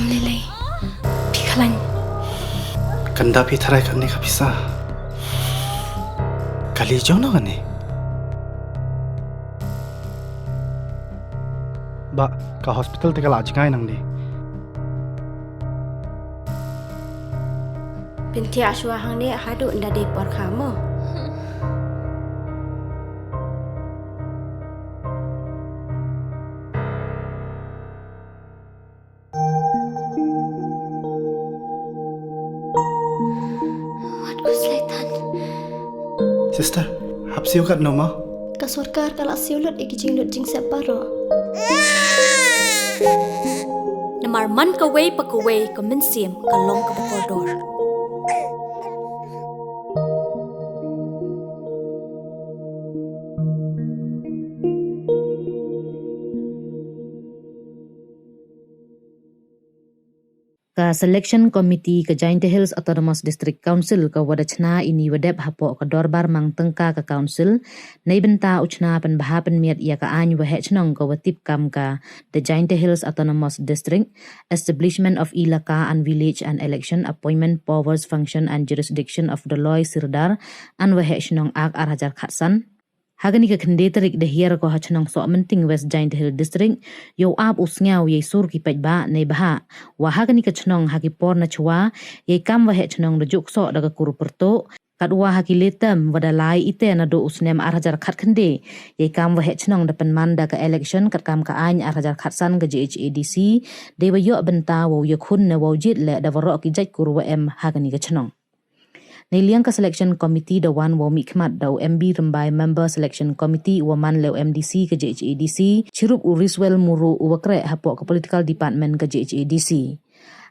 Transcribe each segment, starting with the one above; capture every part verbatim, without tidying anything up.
Lele, phi khlañ. Kanda phi tharai kane ka pisa. Kali jong no kane. Ba, ka hospital te ka la jngai nang di. Pynthia shwa hangne haduh nda dei por kha mo. Wat ku slaitan. Sister, hap siu kat no ma? Ka sorkar ka la siu lut i ki jinglut jingsep baroh. Namar man kawei pa kawei ka mynsiem ka long kaba kordor. Ka Selection Committee ka Jaintia Hills Autonomous District Council ka wa da chna ini wa dep hapoh ka dorbar mang tyngka ka Council, neibynta u chna pynbha pynmiat ya ka aiñ waheh chnong ka wa tip kam ka The Jaintia Hills Autonomous District, Establishment of Elaka and Village and Election, Appointment Powers, Function and Jurisdiction of Doloi Sirdar and Waheh Chnong Act ar hajar khatsan. Ha kani ka khyndai tarik da hiar ko ha chnong Sohmynting, West Jaintia Hills District, yow ap u sngaw yei sur ki paidbah neibhah wa ha kani ka chnong ha ki por na chwa, yei kam waheh chnong da juk soh da ka kur pyrtuh, katwa ha ki le term wa da lai ite naduh u snem ar hajar khatkhyndai, yei kam waheh chnong da pynman da ka election katkam ka aiñ ar hajar khatsan ka J H A D C, dei wa yoh bynta wow yakhun ne wow jied leh da waroh ki jait kur wa em ha kani ka chnong. Neiliang ka Selection Committee da wan wow mihkhmat da u M B Rymbai, Member Selection Committee, u wa man leh u M D C ka J H A D C, chirup u Riswell Muru, u wa kreh hapoh ka Political Department ka J H A D C.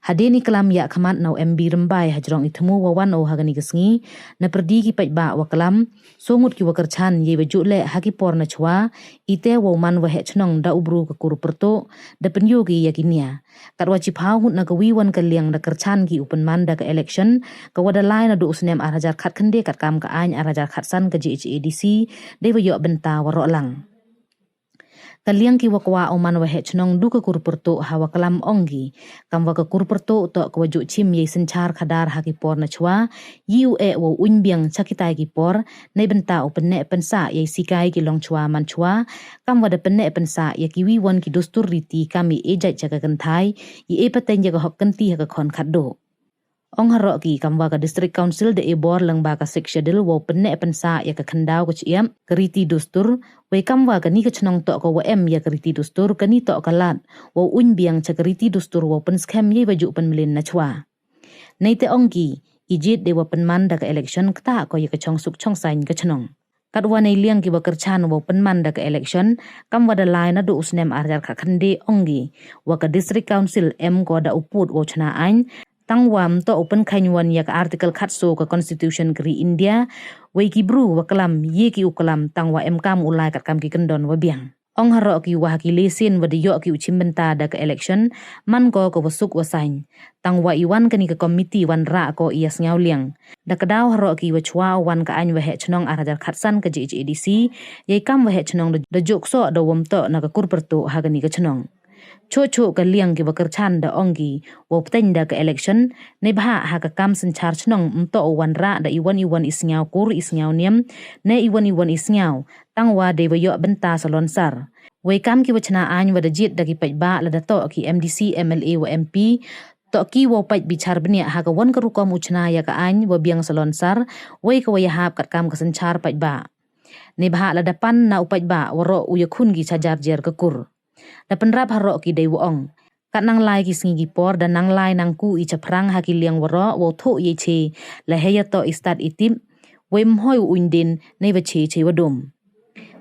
Hadien i klam yakhmat na u M B Rymbai hajrong i thmu wa wan o ha kani ka sngi, na pyrdi ki paidbah wa klam, so ngut ki wa kyrchan yei wa juh leh ha ki por na chwa, ite wow man waheh chnong da u bru ka kur pyrtuh, da pynyoh ki ya ki nia. Katwa chiphaw ngut na ka wi wan ka liang da kyrchan ki u pynman da ka election ka wa da lai naduh u snem ar hajar khatkhyndai katkam ka aiñ ar hajar khatsan ka J H A D C, dei wa yoh bynta waroh lang. Ka liang ki wa kwah u man waheh chnong du ka kur pyrtuh ha wa klam ong ki, kam wa ka kur pyrtuh toh ka wa juh chim yei synchar khadar ha ki por na chwa, yi u eh wow uiñ biang cha kitai ki por, neibynta u pynneh pynsah yei sikai ki long chwa man chwa, kam wa da pynneh pynsah ya ki wi wan ki dustur riti kam i e jait cha ka kynthai, i e pateng ya ka hok kynti ha ka khon khatduh. Ong haroh ki kam wa ka District Council da e bor lang ba ka Sixth Schedule wow pynneh pynsah ya ka khyndaw ka chiap, ka riti dustur, wei kam wa kani ka chnong toh ka wa em ya ka riti dustur, kani toh ka lad wow uiñ biang cha ka riti dustur wow pynskhem yei wa juh pynmlien na chwa. Neite ong ki, i jied dei wa pynman da ka election ktah ko ya ka chong suk chong saiñ ka chnong. Katwa neiliang ki wa kyrchan wow pynman da ka election, kam wa da lai naduh u snem ar hajar khatkhyndai ong ki, wa ka District Council em ko da u pud wow chna aiñ, tang wa ym toh u pynkheiñ wan ya ka Article khatsaw ka Constitution ka ri India, wei ki bru wa klam, ye ki u klam, tang wa em kam u lai katkam ki kyndon wa biang. Ong haroh ki wa ha ki le sien wa da yoh ki u chim bynta da ka election, man ko ka wa suk wa saiñ. Tang wa i wan kani ka committee wan rah ko i ya sngaw liang. Da kdaw haroh ki wa chwa u wan ka aiñ waheh chnong ar hajar khatsan ka J H A D C, yei kam waheh chnong da, da juh soh da wom toh na ka kur pyrtuh ha kani ka chnong. Chuh chuh ka liang ki wa kyrchan da ong ki, wow pteng da ka election, neibhah ha ka kam synchar chnong ym toh u wan rah da i wan i wan i sngaw kur i sngaw niam, ne i wan i wan i sngaw, tang wa dei wa yoh bynta salonsar. Wei kam ki wa chna aiñ wa da jied da ki paidbah lada toh ki M D C, M L A wa M P, toh ki wow pait bichar bniah ha ka wan ka rukom u chna ya ka aiñ wa biang salonsar, wei ka wa yahap katkam ka synchar paidbah. Neibhah lada pan na u paidbah waroh u yakhun ki cha jar jer ka kur. Da pynrap haroh ki dei wa ong, kat nang lai ki sngi ki por da nang lai nang ku i chaphrang ha ki liang waroh wow thoh yei che, la hei ya toh i stad i tip, wei ym hoi u uiñ din, nei wa che che wa dum.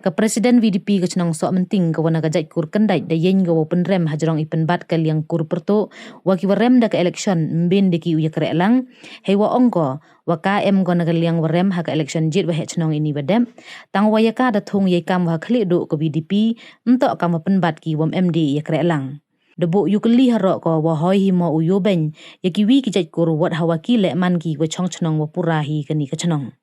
Ka President V D P ka chnong Sohmynting ka wa na ka jait kur kyndait da yeng ka wow pynrem hajrong i pynbat ka liang kur pyrtuh, wa ki wa rem da ka election ym bin de ki u ya kreh lang, hei wa ong ko, wa ka em ko na ka liang wa rem ha ka election jied waheh chnong ini wa dep, tang wa ya ka da thung yei kam wa ha khlieh duh ka V D P, ym toh kam wa pynbat ki wom em de ya kreh lang. Da buh yu kylli haroh ko wa hoi hi mo u yoh beiñ ya ki wi ki jait kur wat ha wa ki leh man ki wa chong chnong wa pura hi kani ka chnong.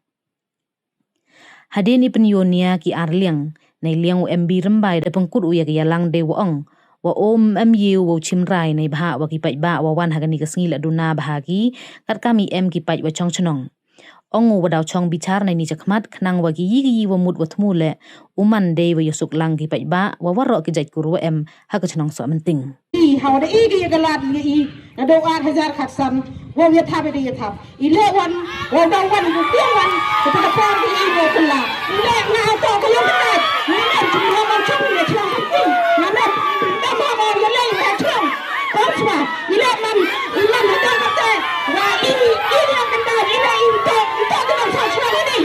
Hadien i pynyoh nia ki ar liang, neiliang u M B Rymbai da pynkut u ya ka yalang dei wa ong, wa um em ye u wow chim rai neibhah wa ki paidbah wa wan ha kani ka sngi la duna bha ki, katkam i em ki paid wa chong chnong. Ong u wa daw chong bichar neini chakhmat khnang wa ki yi ki yi wa mut wa thmu le u man dei wa yasuk lang ki paidbah wa waroh ki jait kur wa em ha ka chnong Sohmynting. I hawa da i ki ya ka lad ya i na do ar hajar khatsan wow ya thap ya da ya thap. I le wan wow da wan wow piang wan ka ta ka por ki i wow kylla. I le nga to ka yoh ka ta. Nga mer jum ha man chong ya chong Sohmynting. Nga mer da ma ma ya le ya chong. Kom sma. I le man i man ha da ka te. Wa i i ya ka ta i le i to i to ka nong chong chong ni.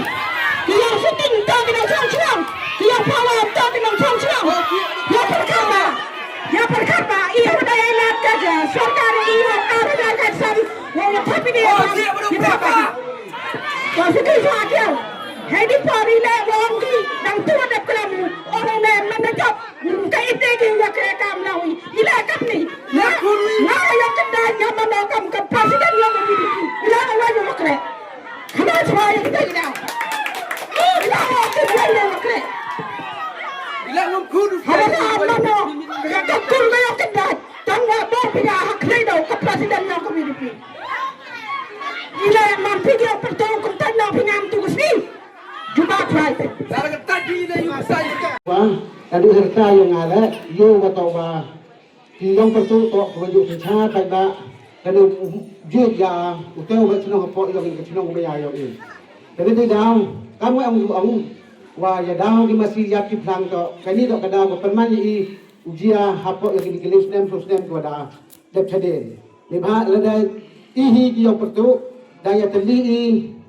I ya Sohmynting to ka nong chong chong. I ya Pawa to ka nong chong chong. Ya pyrkhat ba. Ya pyrkhat ba, i haba da ya lad ka ja, sorkar i wa ar hajar khatsan, wa ya thap i de ya thap, ya thap i. Ka sidi sa kiaw. Hei di por i le wa ong ki, dang tu dep klam, ong ne man na jop, ka ite ki ya kre kam na wi. I le kap ni. Ya, na ya kenda ya man na kam ka president ya man ni. I le wa ya kre. Khana chwa ya kita kita. Ila wa tu ya ya kre. Ila wa khun. Haba na mano. Ya ka kun ba ya kenda. Tang wa bo pina ha kre do ka president ya ko B J P. Ila man phi ya perto kun tan na phi ngam tu kusni. Juba try. Dara ka tadi na yu sai. Wa, tadi herta ya ngale, yo wa to wa. Ki yong pyrtuh toh ka wa juk synchar paidbah, ka ne u jied ya u teu wa chnong hapoh yong i ka chnong wa ya yong i. Ka ne dei daw, kam wa ong yu ong, wa ya daw ki masi ya ki phlang toh, ka ni toh ka daw ka pynman ya i u jia hapoh yong i ki leh snem, so snem ka wa da dep chaden. Neibhah lada i hi ki yong pyrtuh, da ya tylli i,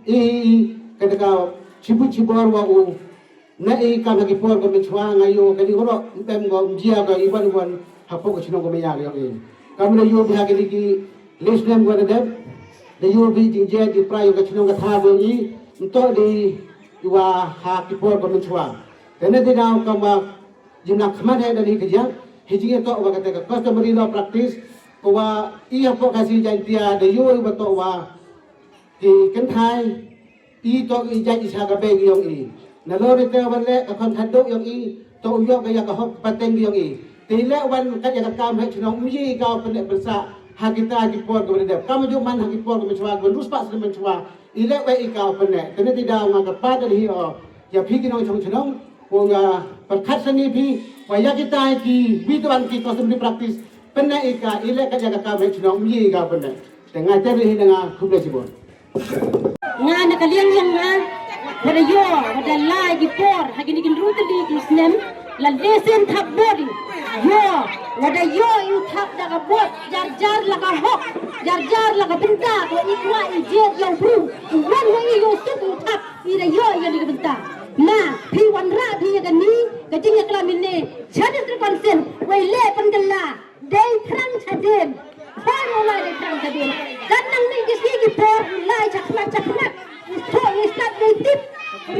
i hi i, ka da ka chibut chibor wa u, na i kam ha ki por ko mynchwa nga yo ka ni horo, em ko mjia ko i wan wan hapoh ka chnong ko maya ko i. Kam da yo bi ha ki ni ki leh snem ko da dep, da yo bi jingjied i pra yo ka chnong ka tha ko i, nto di i wa ha ki por ko mynchwa. Te ne di daw kam wa jingna khmat he da ni ka jia, hi jing to wa ka te ka customary law practice, ko wa i hapoh ka si Jaintia da yo i wa to wa ki kynthai, i toh i jait i cha ka bei yong i. Na lo ri te wan le ka khon thaduk yong i, toh u yoh ka ya ka hok pateng yong i. Te le wan ka ya ka kam hei chnong, um ye i ka u pynne pynsa ha kita ki por ka wa dep. Kam ju man ha ki por ka mynchwa, ka wa dus pa snem mynchwa. I le wa i ka u pynne. Te ne ti daw nga ka pa ka hi o. Ya phi ki nongchong chnong, ko nga pyrkhat sa ni phi, wa ya kita ki wi tuan ki customary practice. Pynne i ka, i le ka ya ka kam hei chnong, um ye i ka u pynne. Te nga te ri hi na nga, khublei chibun. Nga na ka liang yong nga, wa da yo, wa da lai ki por, ha ki ni ki ynru tylli ki snem, la lesen thap body. Yo, wa da yo i u thap da ka bot, jar jar la ka hok, jar jar la ka bynta, wa i kwah i jied ya u bru, u wan wa i yo suk u thap, i da yo ya ni ka bynta. Ma, phi wanrah phi ya ka ni, ka jingyakhlam i ne, cha District Council, wa i le pynkylla, Dei thrang chaden. Khoi mo lai dei thrang chaden. Kat nang ni ki sngi ki por, lai chakhmat chakhmat. Tho i stat dei tip.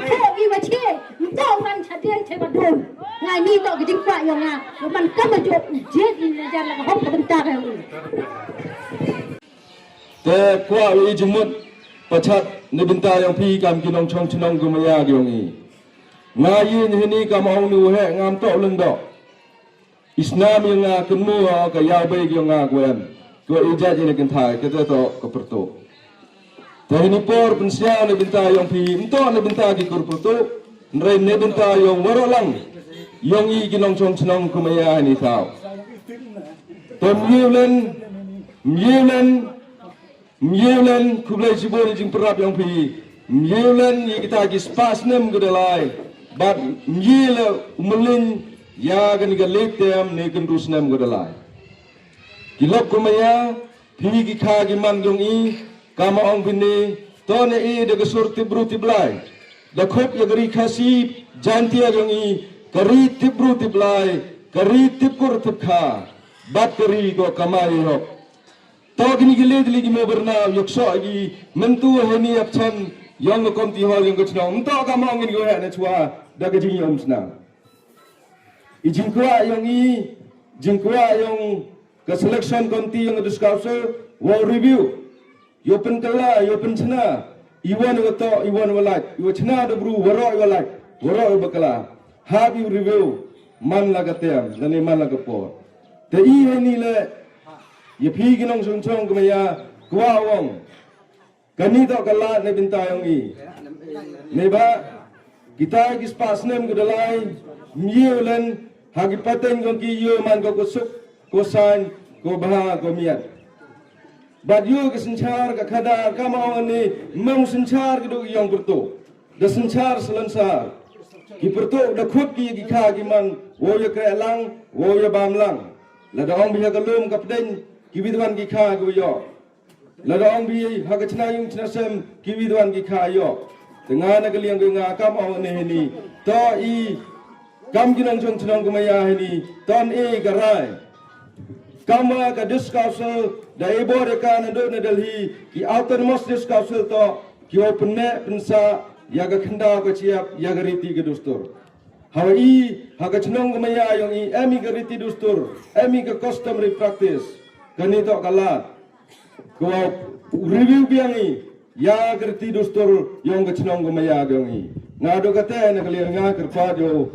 Tho i wa che. Tho thrang chaden che wa don. Ngai ni toh ki jingkwah yong nga. Wa man kam ajo u jied i na jar la ka hok ka bynta ka yong i. Te kwah i jingmut pachat ni bynta yong phi kam ki nongchong chnong ka maya ka yong i. Nga i ni hini kam ong ni u he ngam toh lyngdoh. I snam yong nga kynmaw ka yaw bei yong nga kwem. Ko i jait i ne kynthai, kata toh ka pyrtuh. Te hini por pynsiaw ne bynta yong phi, ym toh ne bynta ki kur pyrtuh, hynrei ne bynta yong waroh lang. Yong i ki nongchong chnong ka maya hini thaw. Te ym ye u len, ym ye u len, Ym ye u len, khublei chibun i jingpyrap yong phi. Ym ye u len ya kita ki spah snem ka da lai. Bad ym ye le u mlien ya kani ka leit tem ne ka ynru snem ka da lai. Ki lok ka maya, phi ki kha ki man yong i, kam ong phi ne, toh ne i da ka sur tip bru tip blai. Da khup ya ka ri Khasi Jaintia yong i, ka ri tip bru tip blai, ka ri tip kur tip kha. Bad ka ri ko kamai hok. Toh kini ki leh tylli ki mo byrnau, yoh soh ki, mynta heini ap chan, yong ka komti hall yong ka chnong, mynta ka mong ngin ko heh na chwa, da ka jingyom chna. I jingkwah yong i, jingkwah yong ka selection committee yong ka district council, wow review. Yoh pynkylla, yoh pynchna, i wan wa toh, i wan wa lait, i wa chna da bru, waroh i wa lait, waroh i wa bakla. Hap i review, man la ka tem, lane man la ka por. Te i heini le, ya phi ki nongchong chnong ka maya, kwah u ong. Kani toh ka lad na bynta yong i. Neibhah kita ki spah snem ko dalai, ym yoh len, ha ki pateng yong ki yoh man ko ko suk, ko saiñ, ko bha, ko miat. Bad yoh ka synchar ka khadar, kam ong ni, ym ong synchar ka dooh yong pyrtuh. Da synchar salonsar. Ki pyrtuh da khut ki ya ki kha ki man, wow ya kreh lang, wow ya bam lang. Lada ong bha ha ka lum ka pdeng, ki wi wan ki kha ki yoh. Lada ong bha ha ka chna yung chna sem, ki wi wan ki kha yoh. Te nga na ka liang ka nga kam ong ne heini. To i kam ki nongchong chnong ka maya heini. Ton e ka rai. Kam wa ka District Council da e bor ya ka na dooh na Delhi, ki Autonomous District Council to, ki wow pynneh pynsah ya ka khyndaw ka chiap, ya ka riti ka dustur. Hawa i, ha ka chnong ka maya yong i, em i ka riti dustur, em i ka customary practice, kani toh ka lad. Ko review biang i, ya ka riti dustur yong ka chnong ka maya yong i. Nga dooh kate na ka liang nga kyrpad yow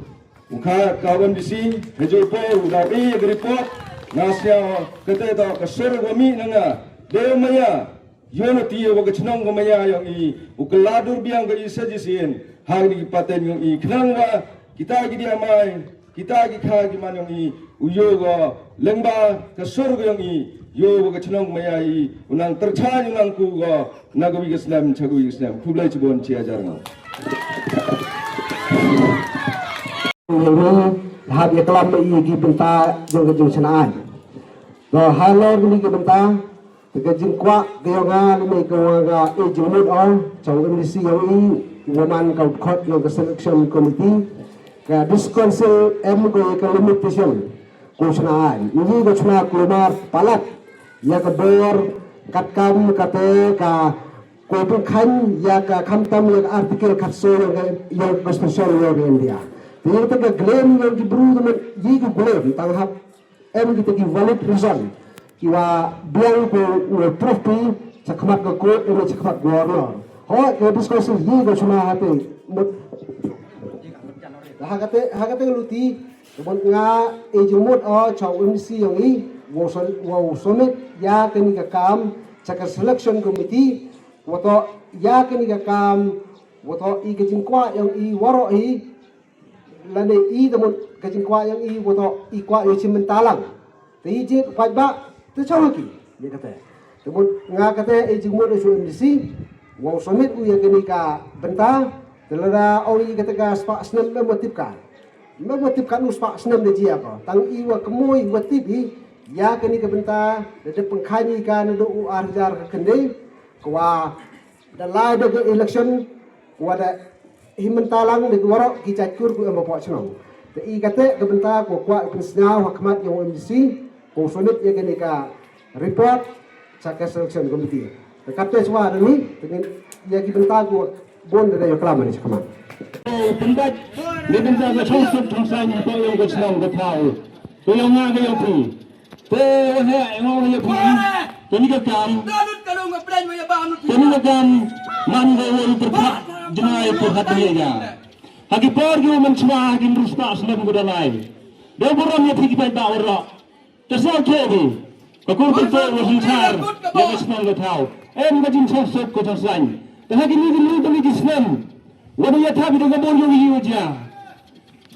u kha ka M D C, hajooh por u daw e ya ka report, nga sñiaw kate toh ka sur wa mih na nga, dei maya, yoh na ti wa ka chnong ka maya yong i, u kylla dur biang ka i sa jisien, ha kini ki pateng yong i, khnang wa kita ki diamai, kita ki kha ki man yong i, u yoh ko, lyngba ka sur ka yong i, yoh wa ka chnong ka maya i, u nang tyrchaiñ u nang ku ko, na ka wi ka snem, cha ka wi ka snem, khublei chibun chi hajar nga. Hap ya klam i ki bynta yong ka jingchna ai. Ko halor ni ki bynta, Te ka jingkwah ka yong nga lane ka wa nga e jingmut o, cha u M D C yong i, wa man ka u dkhot yong ka selection committee, ka District Council em ko ya ka limitation, ko chna ai. Ni ko chna kulmar palat, ya ka bor, katkam kate ka, ko pynkheiñ, ya ka khamtam, ya ka article khatsaw yong ka, yong ka Constitution yong ka India. Te ya ka claim yong ki bru te man, ya ka claim, tang hap, em kita ki valid reason. Ki wa biang ko u proof phi, chakhmat ka court, em chakhmat governor. Ho, ka discussion ye ko chuna hate. Mut. Ha kate, ha kate luti, mut nga e jingmut o cha u M D C yong i, wow so-, wow submit ya kani ka kam, cha ka selection committee, wa toh ya kani ka kam, wa toh i ka jingkwah yong i waroh hi, lane i te mut ka jingkwah yong i wa toh i kwah ya chimbynta lang. Te i jingkwah ba, te chong ki, ya kate. Te mut nga kate e jingmut e chu M D C, wow submit u ya kani ka bynta, te lada o i kate ka spah snem me wa tip ka. Me wa tip ka nu spah snem de jia ko. Tang i wa kmoi wa tip i, ya kani ka bynta, da dep pynkheiñ i ka na dooh u ar hajar ka khyndai, ko wa da lai da ka election, ko wa da hi mynta lang da ki waroh ki jait kur ko em hapoh chnong. Te i kate ka bynta ko kwah pynsñiaw ha khmat yong u M D C, ko submit ya kani ka report, cha ka selection committee. Te kate chwa da ni, te ngin ya ki bynta ko bun da ya klam ni cha khmat. Pynbait, ni bynta ka chong suk chong saiñ hapoh yong ka chnong ka thaw. Ko yong nga ka yong phi. Te wa he, nga wa ya phi. Te ni ka kam. Te ni ka kam, man ka wa i pyrkhat, jngai pyrkhat ni ya. Ha ki por ki wa man chwa, ha ki ynru spah snem ko da lai. Da burom ya phi ki paidbah waroh. Te sa ke di. Ka kur te wa synchar, ya ka chnong ka thaw. Em ka jingchong suk ko chong saiñ. Te ha ki ni ki ni ki snem. Wa da ya thaw bi da ka bor yong i wa jia.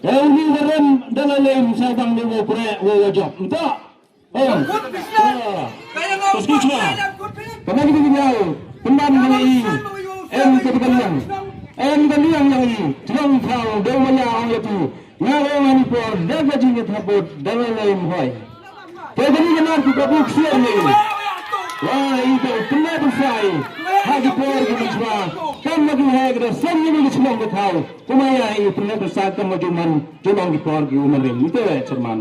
E u ni wa rem da la lem sa bang de wa pre wa wa jop. Nta. Oh. Terus ki chwa. Kama ki ni yau. Pynban ka i. Em ka ka liang. Em ka liang yong i. Chnong thaw de wa ya ong ya tu. Nga ong ani por da ka jing ka thabut da la lem hoi. Te ka ni ka nar ku ka buk siar ni. Wa i ka pynban sai. Ha ki por ki chwa. Kam ma ki ha ka da san ni ki chnong ka thaw. Kumaya i pynlep sa ka ma juman, juman ki por ki umar rim. Ito e, Chairman.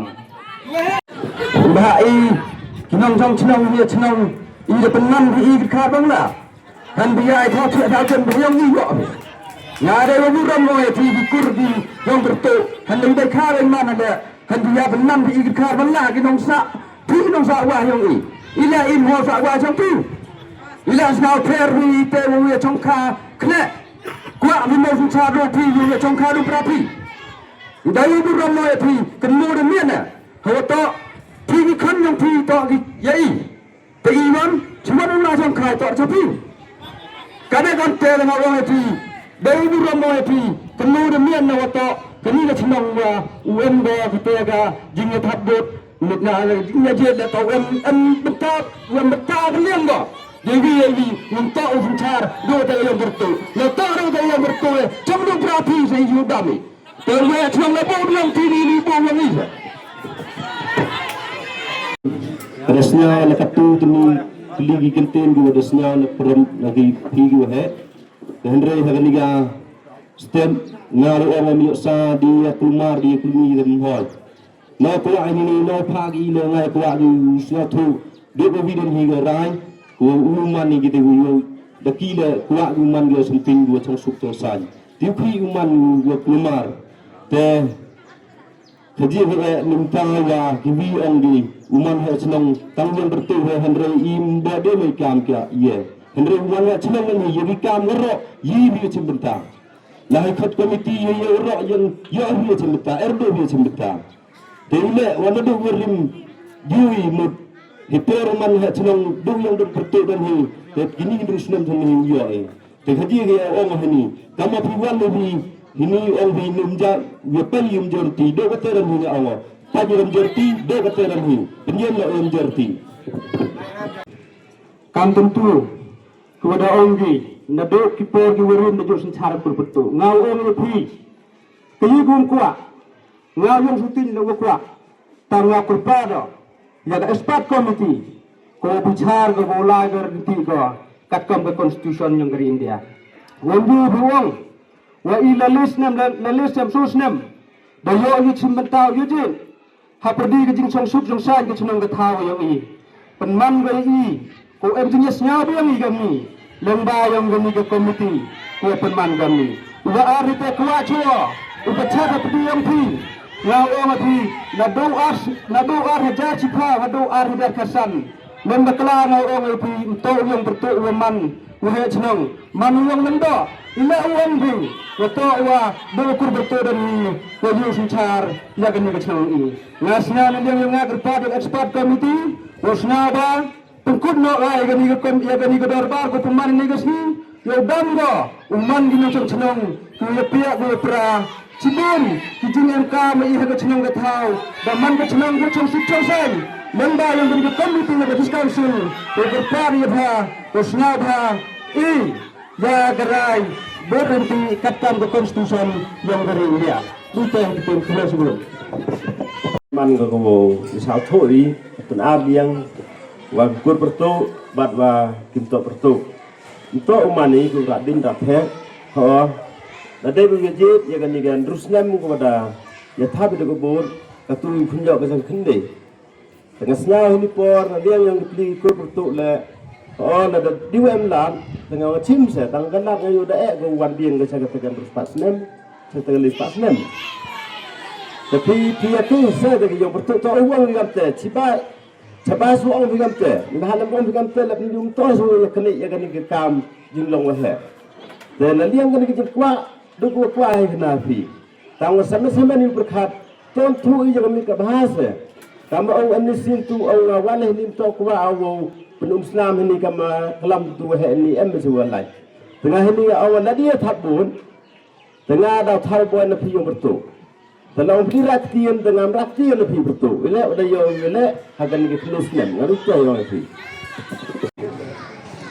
Ba i, ki nongchong chnong, ya chnong, i da pynman phi i ki khar bang la. Han bi ya i thok thiah thok jen bi yong i yoh. Nga da wa burom mo ya phi ki kur ki yong pyrtuh. Han da i da khar bang man da. Han bi ya pynman phi i ki khar bang la ki nongsah. Phi ki nongsah wa yong i. I la im ho sah wa chong phi. I la sñiaw pher phi i te wa ya chong kha khleh. Kwah mi mo sñiaw phi, yu ya chong kha du pra phi. Da yu burom mo ya phi, kan mo de mian na. Hawa toh, phi ki Toh ki ya i. Te i wan, chi wan u na jong khai toh cha phi. Kane kan te nga ong e phi. Dei u rom ong e phi. Kanu de mian na wa toh. Kani ka chnong wa u em go ki te ka jingyathap vote. Mit na jingyajied le toh u em, em bynta, u em bynta ka liang go. Dei wi, dei wi, ngi toh u synchar, do te yong bertu. Le toh do te yong bertu e. Chong do pra phi se yu dami. Te u ya chnong le bo yong phi ni, ni bo yong i se. Resnya le katu tuni kli ki kenten ki wa resnya le pram lagi phi ki wa he. Te hynrei ha kani ka step nga ru ong am yoh sa di ya kulmar di ya kulmi dem hoi. Na kwah ini ni, na phah ki le ngai kwah ki u sngewthuh. Dei ko wi den hi ka rai, ko u man ni ki te u yoh. Da ki le kwah u man ki something u chong suk chong sai. Ti u phi u man u kulmar. Te Khaji he e mynta wa ki wi ong di, u man he chnong, tang yong bertu he hynrei im ba de mei kam kia ye. Hynrei u man he chnong ni ye wi kam ngaro, yi wi chim bynta. La he khot komiti ye ye ro yong, ye wi chim bynta, er do wi chim bynta. Te u le, wa na do wi rim, yui mut, he por man he chnong, do yong dong bertu dan he, te kini ru snem dan he u yo e. Te khaji ke ong hini, kama phi wan le phi, hini ong phi num ja, ya pali um jorti, do ka teran hi nga ong. Pali um jorti, do ka teran hi, penyen lo um jorti. Kam tentu, ku da ong ki, na do ki por ki warim na jo synchar kur betu. Nga ong le phi, ke yi gum kwah, nga yong sutin le wa kwah. Tang wa kyrpad o, ya ka expert committee, ko bichar ko, ko lai ko, rynti ko, katkam ka constitution yong ka ri India. Wan yu bi ong, wa i la list nem, la, la list nem, sus nem, da yoh yu chim bynta yu jin. Hapyrdi ka jingchong suk chong sai ka chnong ka thaw yong i. Pynman ko i, Ko em jingïasngaw biang i kamni, lyngba yong kani ka komiti, ko pynman kamni. U wa ar hi te kwah chwa, u pyrchah ka pdi yong phi. Nga ong phi, na dooh ar, na dooh ar hajar chiphaw, na dooh ar hajar khatsan. Lem bakla nga ong phi, ym toh yong pyrtuh u wa man, u heh chnong. Man u yong lyngdoh, i la u ong phi, wa toh wa, dooh kur pyrtuh da ni, wa yu synchar, ya kani ka chnong i. Nga sñiaw na liang yong nga kyrpad yong expert committee, wa sñiaw ba, Pynkut noh ya kani ka kom, ya kani ka dorbar ko pynman ini ka sngi, ya u dam ko, u man ki nongchong chnong, ki ya piah, ki ya pra, chibun, ki jingem ka ma i ha ka chnong ka thaw, da man ka chnong ka chong suk chong saiñ, lyngba yong kani ka committee na ka district council, ko kyrpad ya bha, ko sñiaw bha, i, ya ka rai, bor rynti katkam ka constitution yong ka ri India. Ute ha ki pyn khublei shibun. Man ka ko i saw tho i, pyn ar biang, wa kur pyrtuh, bad wa kim toh pyrtuh. Ntoh u man i ku rat din rat heh, ho. Da dei bu ya jit, ya kani ka ynru snem ku da, ya thap i da ku bor, ka tu i khyndiat ka jang khyndai. Te nga sñiaw hini por, na liang yong ki pli kur pyrtuh le, ho, na da di wa em lat, te nga wa chim se, tang ka lat nga yu da eh, ko wan biang ka cha ka te ka ynru spah snem, cha te ka le spah snem. Te phi, phi ya ki se, te ki yong pyrtuh toh u ong wi kam te, chibai, Chaba su ong phi kam te, ni ha lam ong phi kam te, lap ni um toh su ya kani, ya kani ka kam jinglong wa heh. Te na liang kani ka jingkwah, duk wa kwah hi na phi. Tang wa samen samen ni pyrkhat, ton tu i ya kani ka bahasa. Kam ong em ni sin tu ong wa leh ni to kwah wa pynum snam ni kam klam tu wa heh ni em se wa lai. Tengah ni ong wa la dia thap bun, Te nga daw thaw boi na phi yong pyrtuh. Te la ong phi rak tien, te ngam rak tien na phi pyrtuh. Ile, u da yoh, ile, ha kani ka khyndai snem, nga ru te yong phi.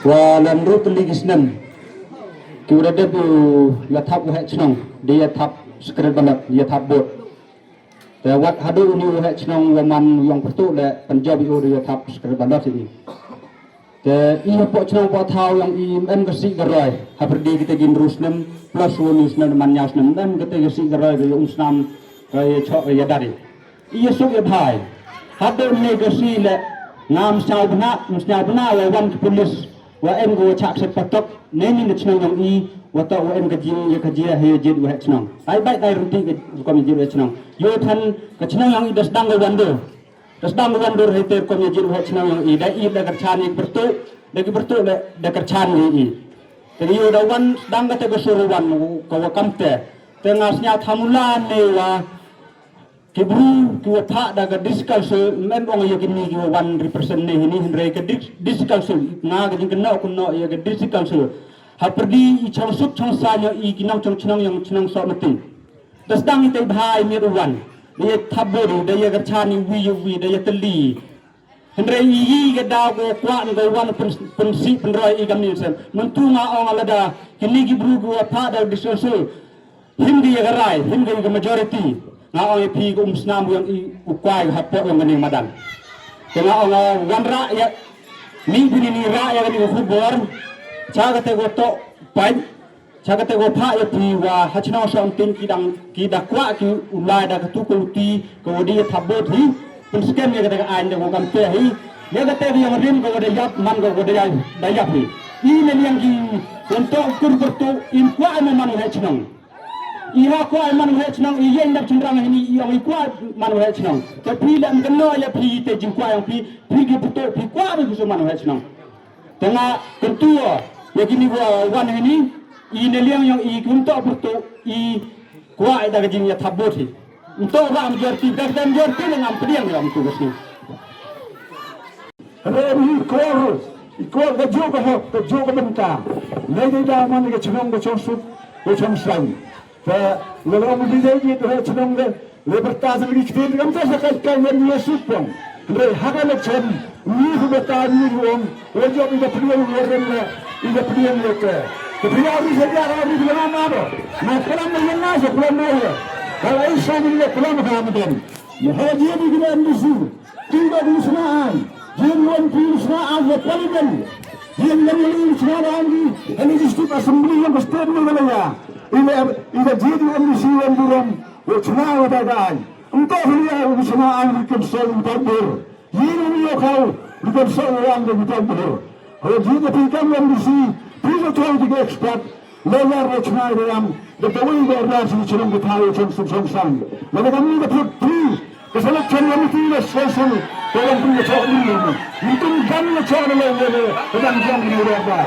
Wa lam ru tylli ki snem. Ki u da dep u ya thap u heh chnong, di ya thap secretary banat, ya thap bot. Te wat haduh uni u heh chnong wa man yong pyrtuh le, pynjop i u di ya thap secretary banat ini. Te i hapoh chnong poh thaw yong i em ka sih ka roi. Hapyrdi kita ki ynru snem, plus uni snem man ñiaw snem, em kata ka sih ka roi ka ya um snam, ka ya chok, ka ya dari. I ya suk ya bhai. Hadooh ne ka sih le, ngam sñiaw bna, ngam sñiaw bna, wa wan ki pulis, wa em ka wa chak set patok, ne ni na chnong yong i, wa toh wa em ka jing, ya ka jia, he ya jit, wa heh chnong. Tai bai tai rynti ka, rukom ya jit, wa heh chnong. Yow than, ka chnong yong i da sdang ka wan do. Da sdang wan dur hiter kom ya jit wa heh chnong yong i, da i da kyrchan i pyrtuh, da ki pyrtuh da, da kyrchan i i. Te yow da wan sdang kata ka sur wan ka wa kam te. Te nga sñiaw thamula ne wa Ki bru ki wa phah da ka District Council, ym em ong ya kini ki wa wan represent ne hini, hynrei ka Dis-, District Council, nga ka jingkynnoh kynnoh ya ka District Council. Ha pyrdi i chong suk chong saiñ ya i ki nong chong chnong yong chnong Sohmyntoi. Da sdang i te bha i miat u wan. Da ya thap bor, da ya kyrchan i wi ya wi, da ya tylli. Hynrei i yi ka daw ko kwah ko wan pyn-, pynsih pynroi i kam ni sem. Mynta nga ong lada kini ki bru ki wa phah da District Council. Him ki ya ka rai, him ki ya ka majority. Nga ong ya phi ka um snam yong i u kwai ka hapdeng yong kani madan. Te nga ong, ah, wan rah ya, ni bini ni rah ya kani ka khubor. Cha kate ko toh pait, cha kate ko phah ya phi wa ha chnong Sohmyntoi ki dang, ki da kwah ki u lai da ka tu ka luti ka wa di ya thap bor hi. Pynskhem ya kate ka aiñ da ko kam te hi. Ya kate ka yong rim ka wa da yap man ka wa da yap, da yap hi. I ne liang ki, wan toh kur kur tu, im kwah ne man ha chnong. I ha kwah man u heh chnong, i yeng dap chynrang hini, i ong i kwah man u heh chnong. Te phi leh em kynnoh ya phi te jingkwah yong phi, phi ki pyrtuh, phi kwah ri ki su man u heh chnong. Te nga kyntu ya kini wa wan hini, i ne liang yong i kum toh pyrtuh, i kwah i da ka jing ya thap bor hi. Ym toh wa am jor ti, da ka jor ti le ngam pdiang ya ym tu ka sni. Re mi kor, i kor ka jooh ka hok, ka jooh ka bynta. Lei dei da man ka chnong ka chong suk, ka chong saiñ. Te le long di dei di re chnong de, le bynta sa lagi kti, kam ta sa kai kai wen ye suk pong. Re ha ka le chem, ni hu bynta ni hu om, le jooh i da pdiang le rem le, i da pdiang le ke. Te pdiang ri sa ja ri le ma ma do. Na klam le na sa klam le. Ka lai sa ni le klam ka ma den. Mo ha ye di klam di su. Ti da di sna ai. Jin wan pi sna ai ya parliament. Jin wan wan sna ai di. Ani district assembly yang state Meghalaya. Ila, ila jin wan di si wan buram. Wa sna wa da ai. Ym toh hili ai wa sna ai di kam sol ym toh bor. Jin wan yo kau di kam sol wan di kam bor. Wa jin da pi kam wan di si. Pi da toh di expert. Lada ra chna ram, da kawei da ra chi chnong ka thai chong sum chong sang. Lada kami da phut pri, ka selection committee da selection, ka wan pun da chok ni ni. Ni tum kan da chok ni le le, ka dang jong ni ra ba.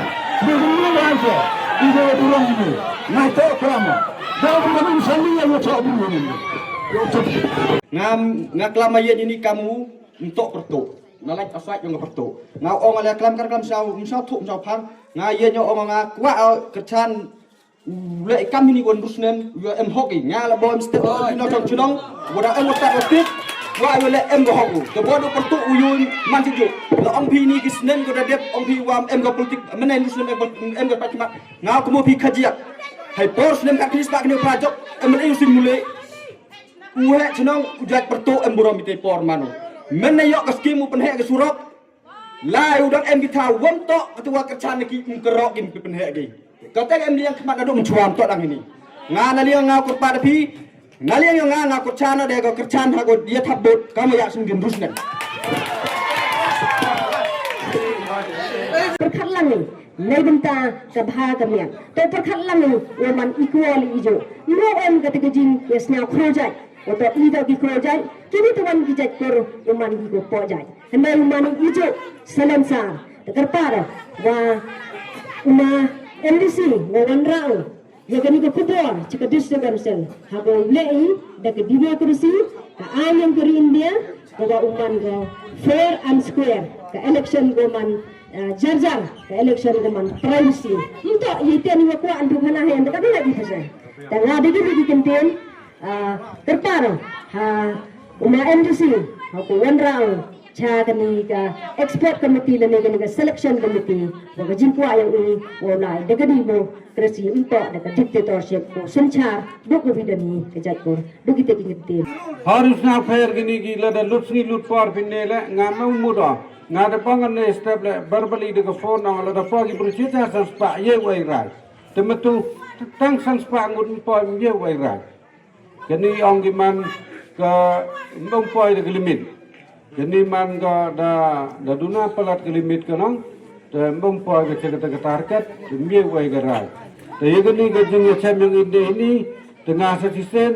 Ni ni ni ra cha, i da tu rong ni. Ngai to kram. Da bu da min sali ya chok ni ni. Nga, nga klam ya ni kamu, ym toh pyrtuh. Nga lait aswat yong pyrtuh. Nga ong ale klam kar klam saw, ym saw thuh, ym saw phar. Nga ye nyo ong nga kwah, uh, kyrchan le kam hini wan rusnen, yo em hok i. Nga la bo em step, no chong chnong, wada em wada wada. Wa yo le em hok u. Te bo do pyrtuh u yun man ti ju. La ong phi ni ki snem ko da dep, ong phi wa em ka politik, men em rusnen em ka pachma. Nga ko mo phi khajiak. Hai por snem ka kris ba kini pra jok, em le usin mule. U heh chnong, u jait pyrtuh em burom i te por mano. Men na yok ka skim u pynheh ka surok. Lai u dang em ki thaw won toh, ka tu wa kyrchan ki, um, kerok ki, um, pynheh ki. Ka te em liang khmat na dum chuam toh dang ini. Nga na liang nga kyrpad phi, na liang nga nga kyrchan na de ka kyrchan ha ko dia thap bot, ka ma ya sum gin rusnen. Pyrkhat lang ni. Nei bynta ka bha ka miat. To pyrkhat lang u man equal i ju. Mo em ka te ka jing ya sñiaw khro jait. Wa to i to ki khro jait. Kini to wan ki jait kor u man ki ko po jait. Hynda u man i ju. Salem sa. Te kyrpad wa u ma M D C wa wan rau. Ya kani ka khubor, cha ka district council. Ha ko le i, da ka democracy, ka ain ka ri India, Ko ba u man ko fair and square, ka election ko man, ah, jar jar, ka election ko man privacy. Nto, i te ni ko an du khana hen, ka dula di pasa. Ta nga de di ki kenten, ah, terparo, ha, u ma M D C, ha ko wan rau, cha kani ka expert committee lane kani ka selection committee, ko ka jingkwah yong i, ko lai, de ka di mo, Krasi ym toh da ka dictatorship ko synchar, duk ko bidani ka jait ko, duk ite ki ngin tin. Harus na pher kini ki lada lut sngi lut por phin ne le, nga mem mudo, nga da pang ne step le, verbally da ka phone ong lada por ki bru chita san spah ye wai rai. Te metu, tang san spah ngut ym por ye wai rai. Kani ong ki man ka ym poi da ka limit. Kani man ka da, da duna palat ka limit ka nong. Te ym poi ka chaka ta ka target, te mye wai ka rai. Te ya kani ka jing ya chem yong inde ini, te nga sa chisien,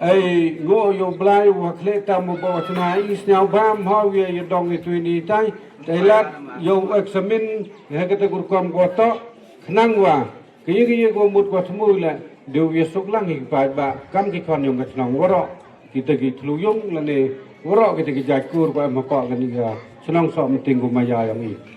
ai ngo yo blai wa khle tam mo ba wa chna i sñiaw bam ha wi ya dong i tu ini tai, te lat yo examine, ya ka te kur kom ko to, khnang wa, Ki yi ki yi ko mut ko thmu le, deu ye suk lang hi paidbah, kam ki khon yong ka chnong waroh. Kitæ ki chlur yung lane waroh kitæ ki jait kur ko em hapoh kani ka chnong Sohmynting ko maya yong i.